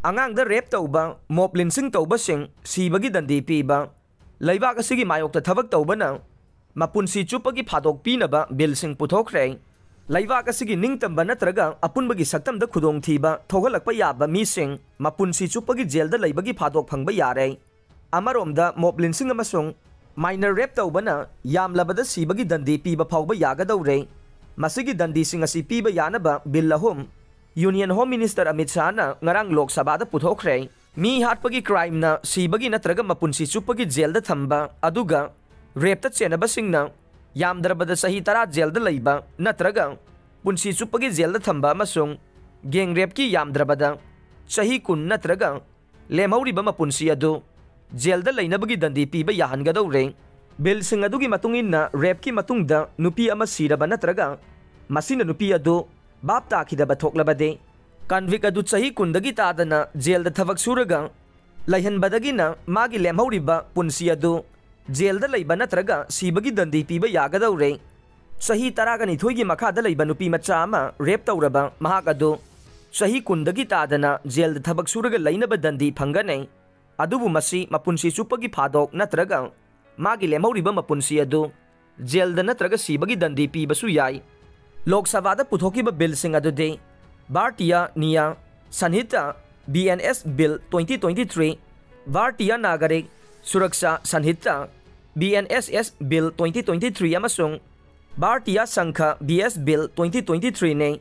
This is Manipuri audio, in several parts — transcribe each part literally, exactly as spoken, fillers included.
ꯑꯉꯥꯡꯗ ꯔꯦꯞ ꯇꯧꯕ, ꯃꯣꯕ ꯂꯤꯟꯁꯤꯡ ꯇꯧꯕꯁꯤꯡ ꯁꯤꯕꯒꯤ ꯗꯟꯗꯤ ꯄꯤꯕ, ꯂꯩꯕꯥꯛ ꯑꯁꯤꯒꯤ ꯃꯥꯌꯣꯛꯇ ꯊꯕꯛ ꯇꯧꯕꯅ ꯃꯄꯨꯟꯁꯤ ꯆꯨꯞꯄꯒꯤ ꯐꯥꯗꯣꯛ ꯄꯤꯅꯕ ꯕꯤꯜꯁꯤꯡ ꯄꯨꯊꯣꯛꯈ꯭ꯔꯦ꯫ ꯂꯩꯕꯥꯛ ꯑꯁꯤꯒꯤ ꯅꯤꯡꯇꯝꯕ ꯅꯠꯇ꯭ꯔꯒ ꯑꯄꯨꯟꯕꯒꯤ ꯁꯛꯇꯝꯗ ꯈꯨꯗꯣꯡꯊꯤꯕ ꯊꯣꯛꯍꯜꯂꯛꯄ ꯌꯥꯕ ꯃꯤꯁꯤꯡ ꯃꯄꯨꯟꯁꯤ ꯆꯨꯞꯄꯒꯤ ꯖꯦꯜꯗ ꯂꯩꯕꯒꯤ ꯐꯥꯗꯣꯛ ꯐꯪꯕ ꯌꯥꯔꯦ꯫ ꯑꯃꯔꯣꯝꯗ, ꯃꯣꯕ ꯂꯤꯟꯁꯤꯡ ꯑꯃꯁꯨꯡ ꯃꯥꯏꯅꯔ ꯔꯦꯞ ꯇꯧꯕꯅ ꯌꯥꯝꯂꯕꯗ ꯁꯤꯕꯒꯤ ꯗꯟꯗꯤ ꯄꯤꯕ ꯐꯥꯎꯕ ꯌꯥꯒꯗꯧꯔꯦ꯫ ꯃꯁꯤꯒꯤ ꯗꯟꯗꯤꯁꯤꯡ ꯑꯁꯤ ꯄꯤꯕ ꯌꯥꯅꯕ ꯕꯤꯜ ꯑꯍꯨꯝ ꯌꯨꯅꯤꯌꯟ ꯍꯣꯝ ꯃꯤꯅꯤꯁꯇꯔ ꯑꯃꯤꯠ ꯁꯥꯍꯅ ꯉꯔꯥꯡ ꯂꯣꯛ ꯁꯚꯥꯗ ꯄꯨꯊꯣꯛꯈ꯭ꯔꯦ꯫ ꯃꯤ ꯍꯥꯠꯄꯒꯤ ꯀ꯭ꯔꯥꯏꯝꯅ ꯁꯤꯕꯒꯤ ꯅꯠꯇ꯭ꯔꯒ ꯃꯄꯨꯟꯁꯤ ꯆꯨꯞꯄꯒꯤ ꯖꯦꯜꯗ ꯊꯝꯕ, ꯑꯗꯨꯒ ꯔꯦꯞꯇ ꯆꯦꯟꯅꯕꯁꯤꯡꯅ ꯌꯥꯝꯗ꯭ꯔꯕꯗ ꯆꯍꯤ ꯇꯔꯥ ꯖꯦꯜꯗ ꯂꯩꯕ ꯅꯠꯇ꯭ꯔꯒ ꯄꯨꯟꯁꯤ ꯆꯨꯞꯄꯒꯤ ꯖꯦꯜꯗ ꯊꯝꯕ ꯑꯃꯁꯨꯡ ꯒꯦꯡ ꯔꯦꯞꯀꯤ ꯌꯥꯝꯗ꯭ꯔꯕꯗ ꯆꯍꯤ ꯀꯨꯟ ꯅꯠꯇ꯭ꯔꯒ ꯂꯦꯝꯍꯧꯔꯤꯕ ꯃꯄꯨꯟꯁꯤ ꯑꯗꯨ ꯖꯦꯜꯗ ꯂꯩꯅꯕꯒꯤ ꯗꯟꯗꯤ ꯄꯤꯕ ꯌꯥꯍꯟꯒꯗꯧꯔꯦ꯫ ꯕꯤꯜꯁꯤꯡ ꯑꯗꯨꯒꯤ ꯃꯇꯨꯡ ꯏꯟꯅ, ꯔꯦꯞꯀꯤ ꯃꯇꯨꯡꯗ ꯅꯨꯄꯤ ꯑꯃ ꯁꯤꯔꯕ ꯅꯠꯇ꯭ꯔꯒ ꯃꯁꯤꯅ ꯅꯨꯄꯤ ꯑꯗꯨ ꯚꯥꯞ ꯇꯥꯈꯤꯗꯕ ꯊꯣꯛꯂꯕꯗꯤ, ꯀꯟꯚꯤꯛ ꯑꯗꯨ ꯆꯍꯤ ꯀꯨꯟꯗꯒꯤ ꯇꯥꯗꯅ ꯖꯦꯜꯗ ꯊꯕꯛ ꯁꯨꯔꯒ ꯂꯩꯍꯟꯕꯗꯒꯤꯅ ꯃꯥꯒꯤ ꯂꯦꯝꯍꯧꯔꯤꯕ ꯄꯨꯟꯁꯤ ꯑꯗꯨ ꯖꯦꯜꯗ ꯂꯩꯕ ꯅꯠꯇ꯭ꯔꯒ ꯁꯤꯕꯒꯤ ꯗꯟꯗꯤ ꯄꯤꯕ ꯌꯥꯒꯗꯧꯔꯦ꯫ ꯆꯍꯤ ꯇꯔꯥꯒ ꯅꯤꯊꯣꯏꯒꯤ ꯃꯈꯥꯗ ꯂꯩꯕ ꯅꯨꯄꯤ ꯃꯆꯥ ꯑꯃ ꯔꯦꯞ ꯇꯧꯔꯕ ꯃꯍꯥꯛ ꯑꯗꯨ ꯆꯍꯤ ꯀꯨꯟꯗꯒꯤ ꯇꯥꯗꯅ ꯖꯦꯜꯗ ꯊꯕꯛ ꯁꯨꯔꯒ ꯂꯩꯅꯕ ꯗꯟꯗꯤ ꯐꯪꯒꯅꯤ꯫ ꯑꯗꯨꯕꯨ ꯃꯁꯤ ꯃꯄꯨꯟꯁꯤ ꯆꯨꯞꯄꯒꯤ ꯐꯥꯗꯣꯛ ꯅꯠꯇ꯭ꯔꯒ ꯃꯥꯒꯤ ꯂꯦꯝꯍꯧꯔꯤꯕ ꯃꯄꯨꯟꯁꯤ ꯑꯗꯨ ꯖꯦꯜꯗ ꯅꯠꯇ꯭ꯔꯒ ꯁꯤꯕꯒꯤ ꯗꯟꯗꯤ ꯄꯤꯕꯁꯨ ꯌꯥꯏ꯫ ꯂꯣꯛ ꯁꯚꯥꯗ ꯄꯨꯊꯣꯛꯈꯤꯕ ꯕꯤꯜꯁꯤꯡ ꯑꯗꯨꯗꯤ Bharatiya ꯅꯤꯌꯥ ꯁꯟꯍꯤꯇꯥ, B N S Bill twenty twenty-three, Bharatiya ꯅꯥꯒꯔꯤꯛ Suraksha ꯁꯟꯍꯤꯇꯥ, B N S S Bill twenty twenty-three ꯑꯃꯁꯨꯡ ꯚꯥꯔꯇꯤꯌꯥ ꯁꯪꯘ, B S Bill twenty twenty-three ꯅꯤ꯫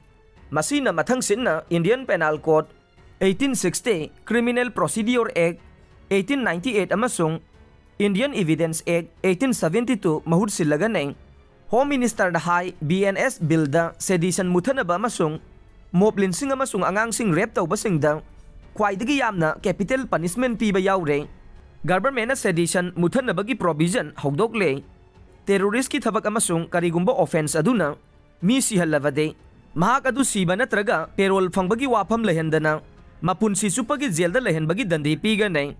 ꯃꯁꯤꯅ ꯃꯊꯪꯁꯤꯠꯅ Indian Penal Code eighteen sixty, Criminal Procedure Act eighteen ninety-eight ꯑꯃꯁꯨꯡ Indian Evidence Act eighteen seventy-two ꯃꯍꯨꯠ ꯁꯤꯜꯂꯒꯅꯤ꯫ ꯍꯣꯝ ꯃꯤꯅꯤꯁꯇꯔꯅ ꯍꯥꯏ, B N S ꯕꯤꯜꯗ ꯁꯦꯗꯤꯁꯟ ꯃꯨꯊꯠꯅꯕ ꯑꯃꯁꯨꯡ ꯃꯣꯕ ꯂꯤꯟꯁꯤꯡ ꯑꯃꯁꯨꯡ ꯑꯉꯥꯡꯁꯤꯡ ꯔꯦꯞ ꯇꯧꯕꯁꯤꯡꯗ ꯈ꯭ꯋꯥꯏꯗꯒꯤ ꯌꯥꯝꯅ ꯀꯦꯄꯤꯇꯦꯜ ꯄꯅꯤꯁꯃꯦꯟ ꯄꯤꯕ ꯌꯥꯎꯔꯦ꯫ ꯒꯚꯔꯟꯃꯦꯟꯠꯅ ꯁꯦꯗꯤꯁꯟ ꯃꯨꯊꯠꯅꯕꯒꯤ ꯄ꯭ꯔꯣꯚꯤꯖꯟ ꯍꯧꯗꯣꯛꯂꯦ꯫ ꯇꯦꯔꯣꯔꯤꯁ꯭ꯠꯀꯤ ꯊꯕꯛ ꯑꯃꯁꯨꯡ ꯀꯔꯤꯒꯨꯝꯕ ꯑꯣꯐꯦꯟꯁ ꯑꯗꯨꯅ ꯃꯤ ꯁꯤꯍꯜꯂꯕꯗꯤ, ꯃꯍꯥꯛ ꯑꯗꯨ ꯁꯤꯕ ꯅꯠꯇ꯭ꯔꯒ ꯄꯦꯔꯣꯜ ꯐꯪꯕꯒꯤ ꯋꯥꯐꯝ ꯂꯩꯍꯟꯗꯅ ꯃꯄꯨꯟꯁꯤ ꯆꯨꯞꯄꯒꯤ ꯖꯦꯜꯗ ꯂꯩꯍꯟꯕꯒꯤ ꯗꯟꯗꯤ ꯄꯤꯒꯅꯤ꯫